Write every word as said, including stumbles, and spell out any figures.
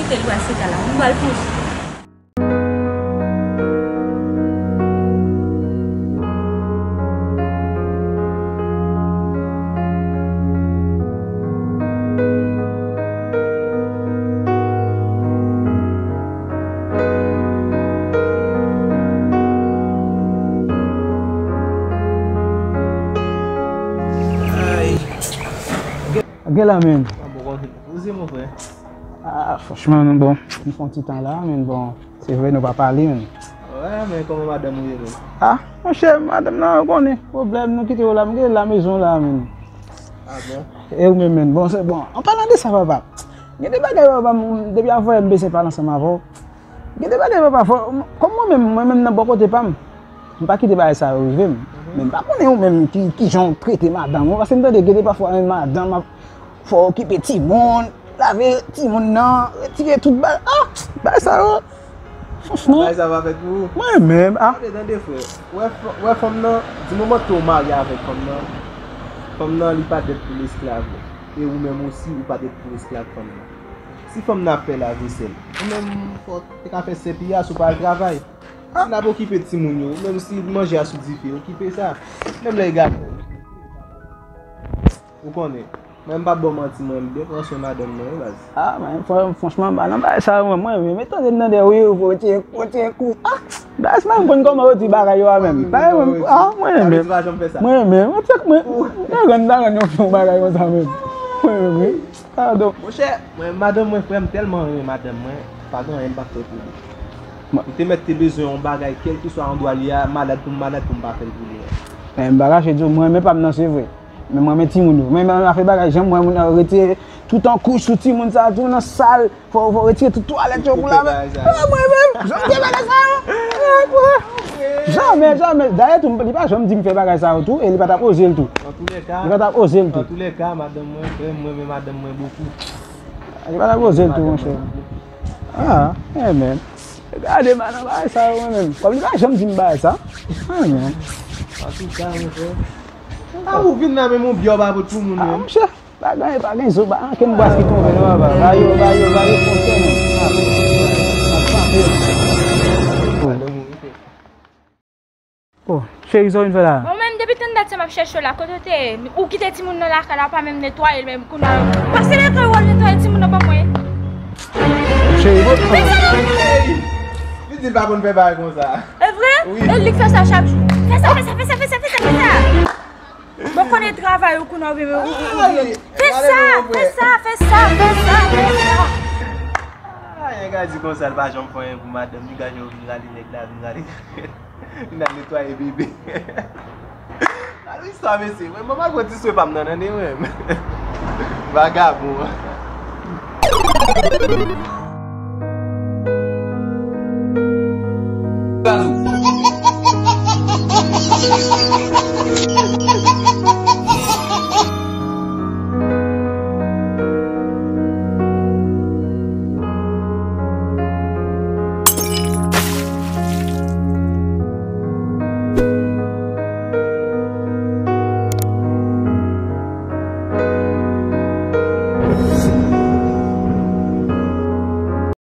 Sèl bwa se ka la. M pral pouse. Ay. Gen la menm. Ou se mon frè. Ah, franchman, bon, nou fè yon ti tan la, men bon, se vre nou pa pale, men. Wè, men kòman madanm ou ye menm? Ah, monchè, madanm nan, ou konnen, pwoblèm, nou kite yo la, m gen la mezon la, men. Ah bon? E ou menm, men, bon, se bon. An palan de sa, papa, gen de bagay, papa, m, depi avanyè m bezwen pale ansanm avè w. Gen de bagay, papa, fò, kòm mwen menm, mwen menm nan bò kote pa m, m pa kite bagay sa yo rive m. Men m pa konnen ou menm ki, ki jan w trete madanm ou, paske m tande gen de pafwa, men madanm ap fò w okipe timoun, lave timoun nan, retire tout bagay. Ah! Bagay sa yo, franchman. Bagay sa pa fèt pou ou? Mwen menm, ah. Tande, tande, frè. Wè, f-, wè fanm nan, di moman ke w marye avèk fanm nan, fanm nan, li pa dèt pou l esklav ou. E ou menm osi, ou pa dèt pou esklav fanm nan. Si fanm nan ap fè lavesèl, ou menm, fò w te ka fè sepi a, si w pa al travay. Si l ap okipe timoun yo, menm si manje a sou dife, okipe sa. Menm lè y gate. Ou konnen, mwen m p ap ba w manti, mwen m byen pran swen madanm mwen wi baz. Ah, men fran-, franchman, ba nan bagay sa yo, mwen, mwen, mwen, mwen tande m tande, wi, ou fò retire, retire kou. Ah, baz, mwen konn kòman yo di bagay yo a menm. Bagay mwen, ah, mwen menm. Mwen menm, mwen tchèk mwen. Mwen rann, mwen rann yon bagay konsa menm. Mwen menm, wi. Padon. Monchè, mwen, madanm mwen, frè m, tèlman renmen madanm mwen, pa gen anyen m p ap fè pou li. Li te mèt te bezwen yon bagay, kèlkeswa andwa li a, malad pou m malad pou m pa fè l pou li. Men m pa kache di w, mwen renmen pa m nan, se vre. Men mwen renmen timoun yo. Men mwen renmen fè bagay, jan m wè moun nan retire tout an kouch sou timoun sa, timoun nan sal, fò, fò retire tout twalèt yo pou lave. Ah, mwen menm, jan m fè bagay sa yo. Ah, mwen. Jamè, jamè. Dayè tou, li pa janm di m fè bagay sa yo tou, e li pa t ap oze l tou. Li pa t ap oze l tou. Antoulèka, madanm mwen, frè m, mwen renmen madanm mwen bokou. Li pa t ap oze l tou, monchè. Ah, eh, men. Gade, madanm, bagay sa yo, mwen menm. Kòm li pa janm di m bagay sa. Ah, men. Antouka, monchè. Ah, ou vin la, menm yon byè w pa pot pou moun menm. Ah, monchè. Pa gen, pa gen zo, pa gen ankenn bwas ki tonbe, non, papa. Ba yo, ba yo, ba yo, monchè, men. Oh, cheri, sa w vin fè la? Bon, menm depi tann dat sa m ap chèche w la, kote w te ye? Ou kite timoun nan lakay la, ou pa menm netwaye l, menm kounye a. Pase netwaye w al netwaye timoun nan ban mwen. Cheri, bon. Men sa non. Li di l pa konn fè bagay konsa. E vre? Wi. E li k fè sa chak jou. Fè sa, fè sa, fè sa, fè sa, fè sa, fè sa. Bon, konnen travay ou konnen ou vin, ou, ou, ou vin. Fè sa, fè sa, fè sa, fè sa, fè sa. Ah, nèg la di konsa, l pa janm fè anyen pou madanm li, gade yo vin rale nèg la, vin rale. Vin al netwaye bebe. Gade istwa, mesye. Mwen, mwen pa gwo ti swe pa m nan, tande mwen. Vagabon.